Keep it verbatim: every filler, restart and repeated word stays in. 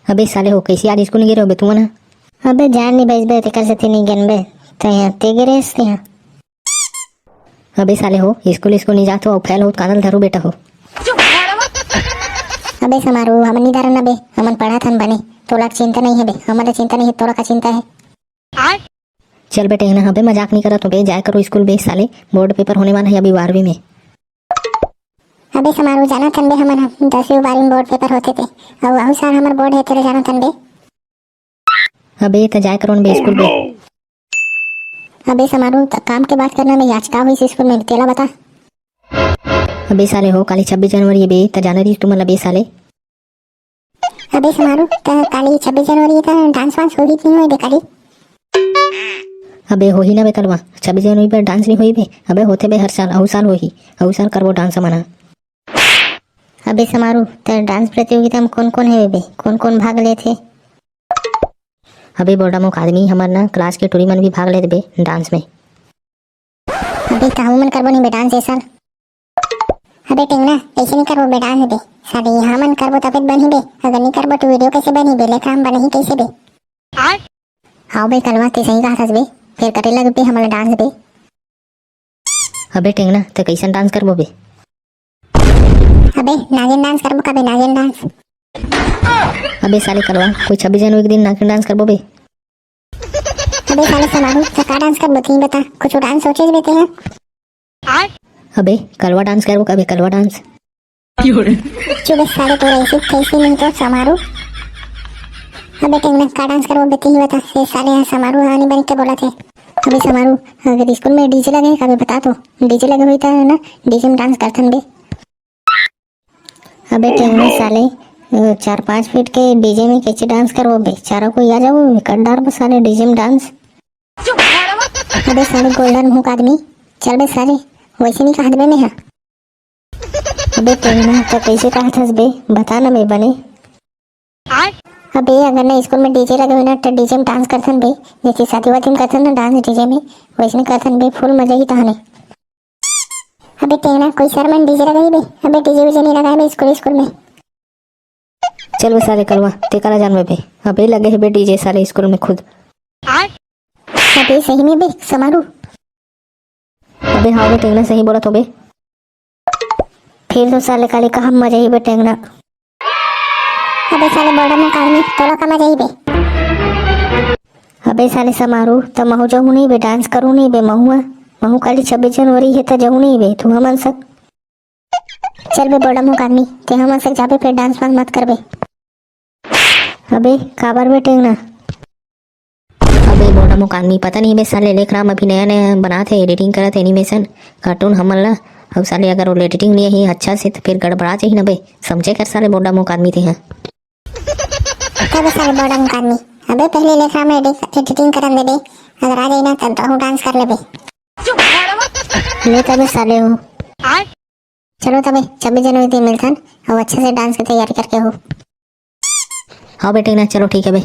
अबे साले हो, कइसे आज स्कूल नइ गे रहे बे तुमन ह? अबे जान नइ बइस बे, तेकर सेती नइ गेन बे। त यहाँ ते गे रहे हस ते यहाँ। अबे साले हो, स्कूल स्कूल नइ जात हो अउ फेल हो, कांदल धरू बेटा हो। अबे समारू, हमन नइ धरन ना बे, हमन पढ़त हन बने। तोला चिंता नइ हे बे, हमन ला चिंता नइ हे, तोला का चिंता हे? चल बे टेंगना, अबे मजाक नइ करत हो बे, जाए करो स्कूल बे साले, बोर्ड पेपर होने वाला हे अभी बारहवीं में। अबे समारू, जानत हन बे हमन ह, दसवीं बारहवीं में बोर्ड पेपर होथे ते, अउ अहू साल हमर बोर्ड हे तेला जानत हन बे। अबे त जाए करो न बे स्कूल बे। अबे समारू, त काम के बात करना बे, आज का होइस स्कूल में, तेला बता। अबे साले हो, काली छब्बीस जनवरी हे बे, त जाना रहिस तुमन ला बे साले। अबे समारू, त काली छब्बीस जनवरी त डांस वांस होही कि नइ होही बे काली? अबे होही ना बे कलवा, छब्बीस जनवरी पर डांस नइ होही बे। अबे होथे बे हर साल, अहू साल होही, अहू साल करबो डांस हमन ह। अबे समारू, त डांस प्रतियोगिता में कोन कोन हे बे, कोन कोन भाग लेथे? अबे बोडा मुख आदमी, हमर ना क्लास के टूरी मन भी भाग लेत बे डांस में। अबे त हमन करबो नहीं बे डांस ए साल। अबे टेंगना, कइसे नइ करबो बे डांस बे? साले हमन करबो तबे त बनही बे, अगर नइ करबो त वीडियो कइसे बनही बे, लेखा हम बनही कइसे बे? हाव बे कलवा, ते सही कहत हस बे, फेर करे लगबे हमन ला डांस बे। अबे टेंगना, त कइसन डांस करबो बे? अबे नागिन डांस करबो का बे, नागिन डांस। अबे साले कलवा, कोई छब्बीस जनवरी के दिन नागिन डांस करबो बे? अबे साले समारू, त का डांस करबो, तहीं बता, कुछ डांस सोचे बे तेहा? अबे कलवा डांस करबो का बे, कलवा डांस। चुप बे साले, तोर ऐसी तैसी नहीं तो समारू। अबे टेंगना, का डांस करबो बे, तहीं बता। ए साले ह समारू आनी बनी के बोलत हे। अबे समारू, अगर स्कूल में डीजे लगे का बे, बता तो। डीजे लगे होही त ना, डीजे में डांस करथन बे। अबे टेंगना साले, अ, चार पाँच फीट के डीजे में कैसे डांस करबो बे? चारों कोई आ जाओ, कर डारबो साले डीजे में डांस। अबे साले गोल्डन मुंह का आदमी, चल बे साले, वैसे नहीं कहत बे मैं हा। अबे टेंगना, त कैसे कहत हस बे? बता ना बे बने। अबे अगर ना स्कूल में डीजे लगे होही ना, त डीजे में डांस करथन बे, जैसे शादी वादी में करथन ना डांस डीजे में, वैसे नहीं करथन बे, फुल मजा ही तहने। अबे टेंगना, कोई शहर में डीजे लगाही बे? अबे डीजे वीजे नहीं लगाए बे स्कूल, स्कूल में। चल बे साले कलवा, ते काला जानबे बे? अबे लगे हे बे डीजे साले स्कूल में खुद। अबे सही में बे समारू? अबे हाँ बे टेंगना, सही बोलत हो बे। फिर तो साले काली का हम मजा ही बे टेंगना। अबे साले बड़ा मुंह का आदमी, तोला का मजा ही बे। अबे साले समारू, त महू जहू नहीं बे, डांस करू नहीं बे महू। महू काली छब्बीस जनवरी हे त जहू नहीं बे, तू हमन सक। चल बे बड़ा मुंह का आदमी, ते हमन सक जाबे, फिर डांस वांस मत करबे। अबे काबर बे टेंगना? अबे बोडा मुंह का आदमी, पता नहीं बे साले लेख राम अभी नया नया बनात हे, एडिटिंग करत हे एनिमेशन, कार्टून हमन ला। अब साले अगर वो एडिटिंग नहीं ही अच्छा से त फिर गड़बड़ा जाही ना बे, समझे कर साले बोडा मुंह का आदमी ते हा। तब साले बोडा मुंह का आदमी, अबे पहले लेख राम एडिटिंग करन दे बे, अगर आ जाही ना तब तो डांस कर लेबे। ले तबे साले हो। चलो तबे छब्बीस जनवरी दिन मिलथन, अउ अच्छा से डांस के तैयारी करके हो। हाँ बे टेंगना, चलो ठीक है बे।